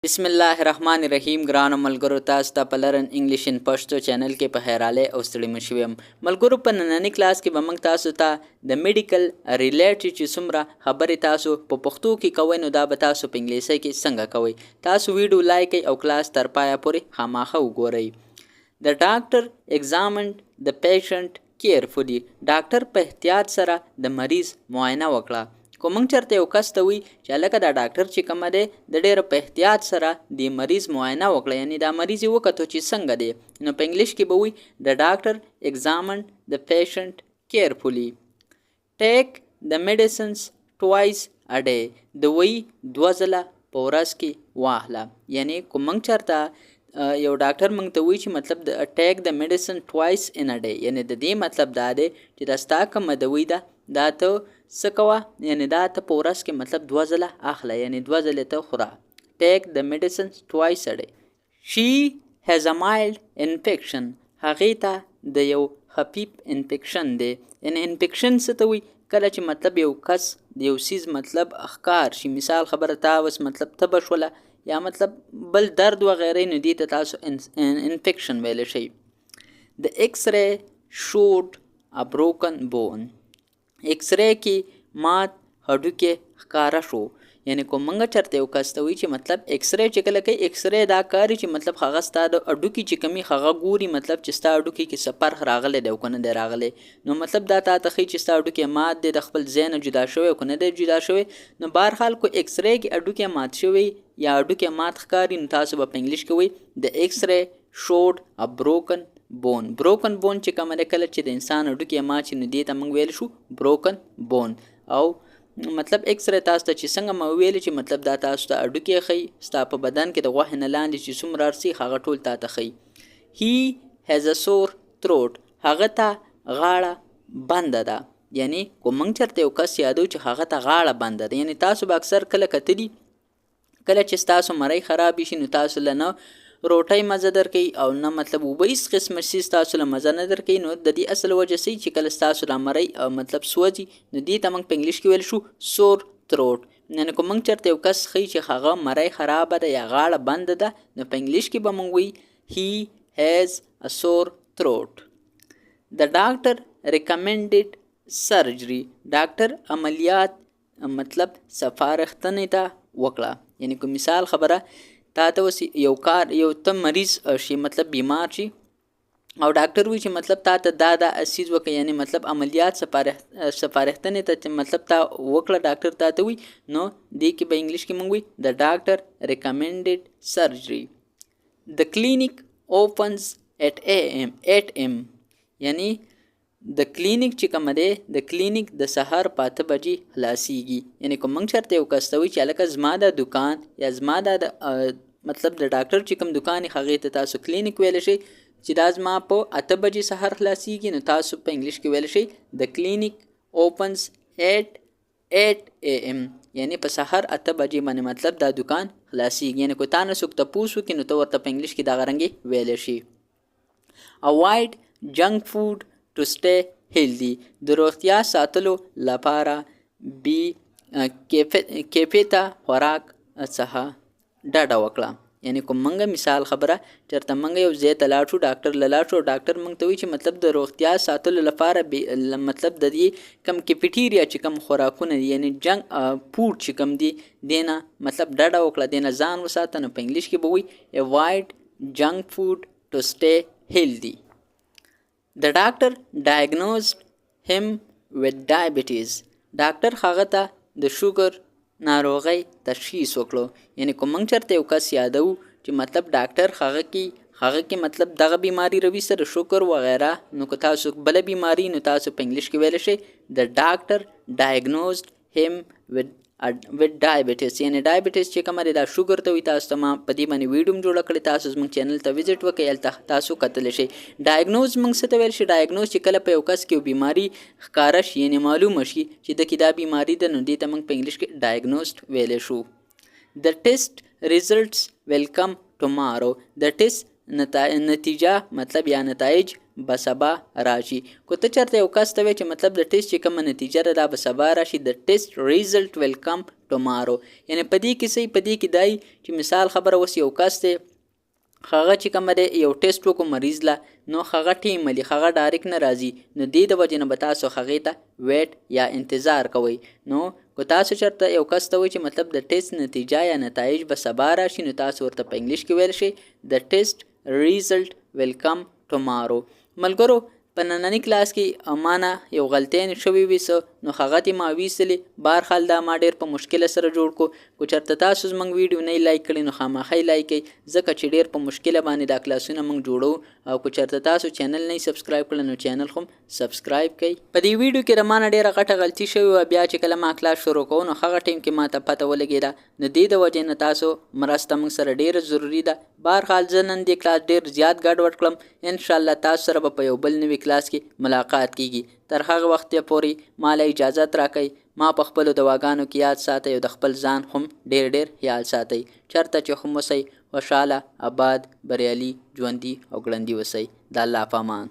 بسم الله الرحمن الرحیم. ګرانو ملګرو، تاسو ته په Learn English in Pashto channel کې په خیر راغلئ او ستړي مه شوي یم. ملګرو، په ننني کلاس کې به موږ تاسو ته د medical related چې څومره خبرې تاسو په پښتو کې کوئ، نو دا به تاسو په انګلیسي کې څنګه کوئ. تاسو ویډیو لایک او کلاس تر پایه پورې خامخا وګورئ. The doctor examined the patient carefully. ډاکټر په احتیاط سره د مریض معاینه وکړه. که موږ چېرته یو کس ته وایي چې هلکه، دا ډاکټر چې کومه دی، د ډېره په احتیاط سره د مریض معاینه وکړه، یعنی دا مریض یې وکتو چې څنګه دی، نو په انګلیش کې به وایي: The doctor examined the patient carefully. Take the medicines twice a day. دوی دوه ځله په ورځ کې واخله. یعنی که موږ چېرته یو ډاکټر موږ ته وایي چې مطلب د take the medicine twice in a day، یعنی د دې مطلب دا دی چې دا ستا کومه دوی ده، دا ته څه کوه؟ یعنی دا ته په ورځ کې مطلب دوه ځله اخله، یعنی دوه ځلې ته خوره. Take the medicine twice a day. She has a mild infection. هغې ته د یو خفیف infection دی. یعنی infection څه ته وایي؟ کله چې مطلب یو کس د یو څیز مطلب ښکار شي. مثال خبره، تا اوس مطلب تبه شوله یا مطلب بل درد وغیره، نو دې ته تاسو infection ویلی شئ. The X-ray showed a broken bone. X-ray کې مات هډوکی ښکاره شو. یعنی که موږ چېرته یو کس ته وایي چې مطلب X-ray چې کله کوي، X-ray دا کاري چې مطلب هغه ستا د هډوکي چې کومي هغه ګوري، مطلب چې ستا هډوکي کې څه فرق راغلی دی او که نه دی راغلی. نو مطلب دا تا ته ښیي چې ستا هډوکی مات دی، د خپل ځای نه جدا شوی او که نه دی جدا شوی. نو بهرحال که X-ray کې هډوکی مات شوی یا هډوکی مات ښکاري، نو تاسو به په انګلیش کې وایي: The X-ray showed a broken bone. Broken bone چې کومه ده، کله چې د انسان هډوکی مات شي، نو دې ته موږ ویلی شو broken bone. او مطلب X-ray تاسو ته چې څنګه ما ویل چې مطلب دا تاسو ته هډوکی ښیي، ستا په بدن کې د غوښې نه لاندې چې څومره ارسي، هغه ټول تا ته ښیي. He has a sore throat. هغه ته غاړه بنده ده. یعنی که موږ چېرته یو کس یادو چې هغه ته غاړه بنده ده، یعنی تاسو به اکثر کله کتلي، کله چې ستاسو مرۍ خرابې شي، نو تاسو له نه روټۍ مزه درکوي او نه مطلب اوبه، هېڅ قسمه څیز تاسو له مزه نه درکوي. نو د دې اصل وجه څه؟ چې کله ستاسو دا مرۍ مطلب سوځي، نو دې ته موږ په انګلیش کې ویل شو sore throat. یعنی که موږ چېرته یو کس ښیي چې هغه مرۍ خرابه ده یا غاړه بنده ده، نو په انګلیش کې به موږ وایي: He has a sore throat. The doctor recommended surgery. ډاکټر عملیات مطلب سفارښتنې ته وکړه. یعنی که مثال خبره، تا ته اوس یو کار یو ته مریض شي، مطلب بیمار شي، او ډاکټر وایي چې مطلب تا ته دا دا څیز وکړه، یعنی مطلب عملیات سفارښتنې ته چې مطلب تا وکړه، ډاکټر تا ته وایي، نو دې کې به انګلیش کې مونږ وایي: The doctor recommended surgery. The clinic opens at am 8 am. یعنی د کلینیک چې کومه دی، د کلینیک د سهار په 8 بجې خلاصیږي. یعنی که موږ چېرته یو کس ته وایي چې هلکه، زما دا دکان یا زما دا د مطلب د ډاکټر چې کوم دکان، هغې ته تاسو کلینیک ویلی شئ، چې دا زما په 8 بجې سهار خلاصیږي، نو تاسو په انګلیش کې ویلی شئ: The clinic opens at 8 am. یعنی په سهار 8 بجې باندې مطلب دا دکان خلاصیږي. یعنی که تا نه څوک تپوس وکړي، نو ته ورته په انګلیش کې دغه رنګې ویلی شي. Avoid junk food to stay healthy. د روغتیا ساتلو لپاره بې کیفیته خوراک څخه ډډه وکړه. یعنی که موږ مثال خبره چېرته موږ یو ځای ته لاړ شو، ډاکټر له لاړ شو، ډاکټر موږ ته وایي چې مطلب د روغتیا ساتلو لپاره مطلب د دې کم کیفیټیریا چې کم خوراکونه دي، یعنی junk food چې کم دي، دې نه مطلب ډډه وکړه، دې نه ځان وساته. نو په انګلیش کې به وایي: Avoid junk food to stay healthy. The doctor diagnosed him with diabetes. ډاکټر هغه ته د شوګر ناروغۍ تشخیص وکړو. یعنی که موږ چېرته یو کس یادو چې مطلب ډاکټر هغه کې مطلب دغه بیماری روي سره شوګر وغیره، نو که تاسو بله بیماری، نو تاسو په انګلیش کې ویلی شئ: The doctor diagnosed him with diabetes. یعنی diabetes چې کومه ده، دا شوګر ته وایي. تاسو ته ما په دې باندې ویډیو هم جوړه کړې، تاسو زموږ چینل ته ویزیټ وکړئ، هلته تاسو کتلی شئ. Diagnose موږ څه ته ویل شي؟ Diagnose چې کله په یو کس کې یو بیماری ښکاره شي، یعنی معلومه شي چې ده کې دا بیماری ده، نو دې ته موږ په انګلیش کې diagnosed ویلی شو. The test results will come tomorrow. د ټیسټ نتیجه مطلب یا نتایج به سبا راشي. که ته چېرته یو کس ته وایې چې مطلب د ټیسټ چې کومه نتیجه ده دا به سبا راشي، the test result will come tomorrow. یعنی په دې کې څه، په دې کې دی چې مثال خبره اوس یو کس دی، هغه چې کومه دی یو ټیسټ وکړو مریض له، نو هغه ټیم ولي هغه ډایرک نه راځي، نو دې د وجې نه به تاسو هغې ته ویټ یا انتظار کوئ. نو که تاسو چېرته یو کس ته وایئ چې مطلب د ټیسټ نتیجه یا نتایج به سبا راشي، نو تاسو ورته په انګلیش کې ویل شئ the test result will come tomorrow. ملګرو، په ننني کلاس کې مانه یو غلطۍ شوې وي څه، نو هغه تې ما ویستلې. بهرحال دا ما ډېر په مشکله سره جوړ کو. که چېرته تاسو زموږ ویډیو نه لایک کړئ نو خامخا یې لایک کړئ، ځکه چې ډېر په مشکله باندې دا کلاسونه موږ جوړو. او که چېرته تاسو چینل نه سبسکرایب کړئ نو چینل هم سبسکرایب کړئ. په دې ویډیو کې د ما نه ډېره غټه غلطي شوې وه، بیا چې کله ما کلاس شروع کوو نو هغه ټایم کې ما ته پته ولګېده، نو دې د وجې نه تاسو مرسته موږ سره ډېره ضروري ده. بهرحال زه نن دې کلاس ډېر زیات ګډوډ کړم، انشاءالله تاسو سره به په یو بل نوي کلاس کې ملاقات کیږي. تر هغه وخته پورې ما له اجازت راکئ، ما په خپلو دواګانو کې یاد ساتئ او د خپل ځان هم ډېر ډېر خیال ساتئ. چېرته چې هم اوسئ خوشحاله، آباد، بریالي، ژوندي او ګړندي اوسئ. د الله په امان.